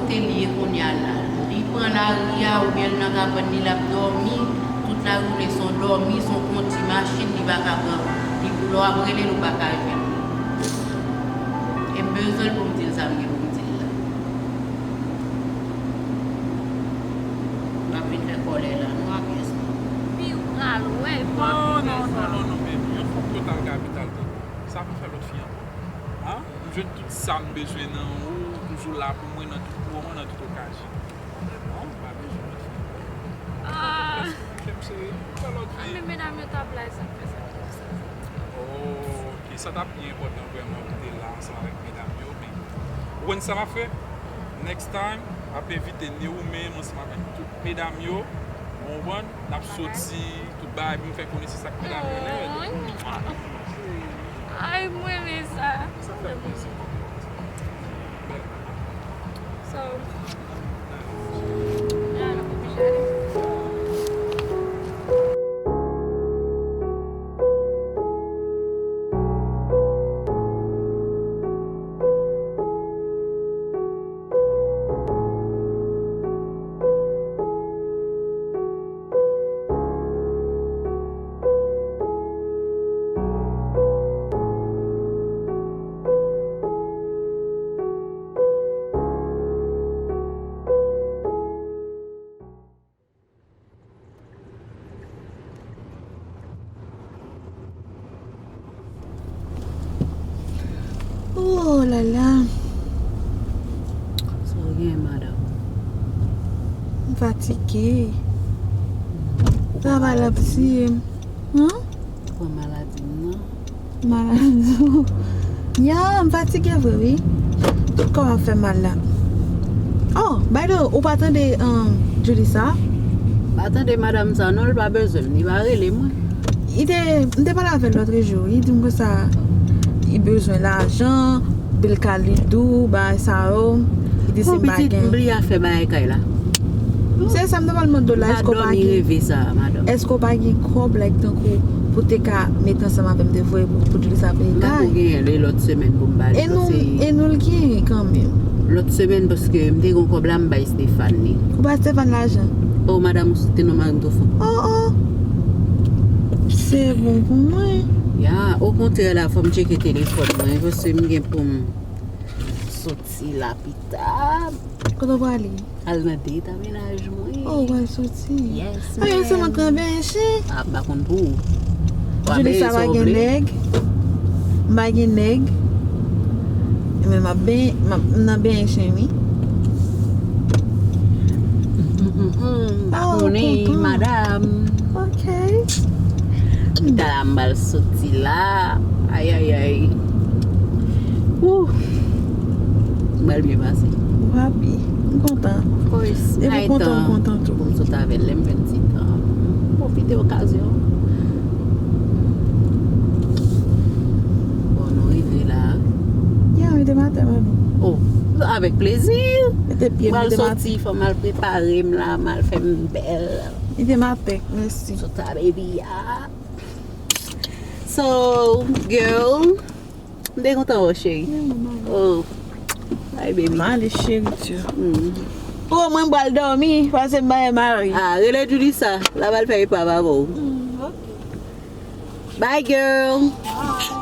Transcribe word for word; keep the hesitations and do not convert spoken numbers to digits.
Se li ye kounye a la. Li pran lari a oubyen l nan kabann li, l ap dòmi. Tout lari w le se yon dòmi, se yon kondi machin, li pa ka pran. Li, lè w ap rele l, ou pa ka jwenn li. E m bezwen l pou m di l sa m gen pou m di l la. M ap vin fè kòlè la, non, a pyès mwen. Pi w pral wè, fò w ap vin fè sa. Non, non, non, non, non, baby. Yon fòk yo t al kapital tou. Sa pou fè lòt fi ankò. Hein? M jwenn tout sa m bezwen nan ou, ou toujou la pou mwen nan tout moman, nan tout okazyon. Non, m pa bezwen lòt fi ankò. Ah. Kè m sere, m pa lòt fi. Ah, men medam yo t ap la, e sa k fè sa, m te di sa. Oh, ok, sa t ap pi enpòtan vrèman pou te la ansanm avèk medam yo, men ou konn sa m ap fè? Next time, m ap envite ni ou menm ansanm avèk tout medam yo, ou konprann? N ap soti, tout bagay, pou m fè konesans ak medam yo nèt. Ay, mwen renmen sa. Sa fè plezi. Bèl. So, ah, n ap oblije ale. Oh la la. Sa w gen, madanm? M fatige. Travay la ap tiye m. Hein? Ou pran maladi m nan? Maladi w? Ya, m fatige vre, wi. Tout kò m ap fè mal la. Oh, by the way, ou pa tande, um, Julissa? M pa tande madanm sa non, li pa bezwen m, li pa rele mwen. Li te, m te pale avè l lòt jou, li di m konsa, li bezwen lajan, bil kalidou, bagay sa yo. Li di si m pa gen. Bon, pitit, m bliye afè bagay kay la. Se sa m te pral mande w la, èske w pa gen, èske w pa gen kòb, like, tankou pou te ka met ansanm avè m te voye pou, pou Julissa peye kay? M pa ko genyen, e lòt semèn pou m ba li. E nou, e nou l genyen kanmenm. Lòt semèn, paske m te gen kòb la, m bay Stéphane li. Ou bay Stéphane lajan? Oh, madanm, ou site non mari m tou fò. Oh, oh. Se bon pou mwen. Ya, okontrè la, fò m tcheke telefòn mwen, paske m gen pou m soti la pita. Kote w prale? Al nan date a mennaj mwen. Oh, w pral soti? Yes, ma'am. Ay, se mwen k nan benyen chen. Ah, m pa konn pou ou. Julissa pa gen nèg. M pa gen nèg. Men m ap ben, m ap, m nan benyen chen, wi. M pa konnen, madanm. Ok. Pita la, m pral soti la. Ay, ay, ay. Ouh. M pral byen pase. Ou happy? M kontan. Of course. Depi w kontan, m kontan tou. Pou m sot avè l, lè m jwenn ti tan. M pwofite okazyon. Bon, nou rive la. Ya, mete m atè, mami. Oh, avèk plezi. Mete pye m, mete m atè. M pral soti, fò m al prepare m la, m al fè m bèl. Mete m atè, mèsi. Sot a, baby, a. So, girl, m te kontan wè w, cheri. Oh, bye, baby. M ale, cheri, tu. Mm. Oh, mwen m pral dòmi, pase m bay mari. Ah, rele Julissa, l ap al fè epav avè w. Mm, ok. Bye, girl. Bye.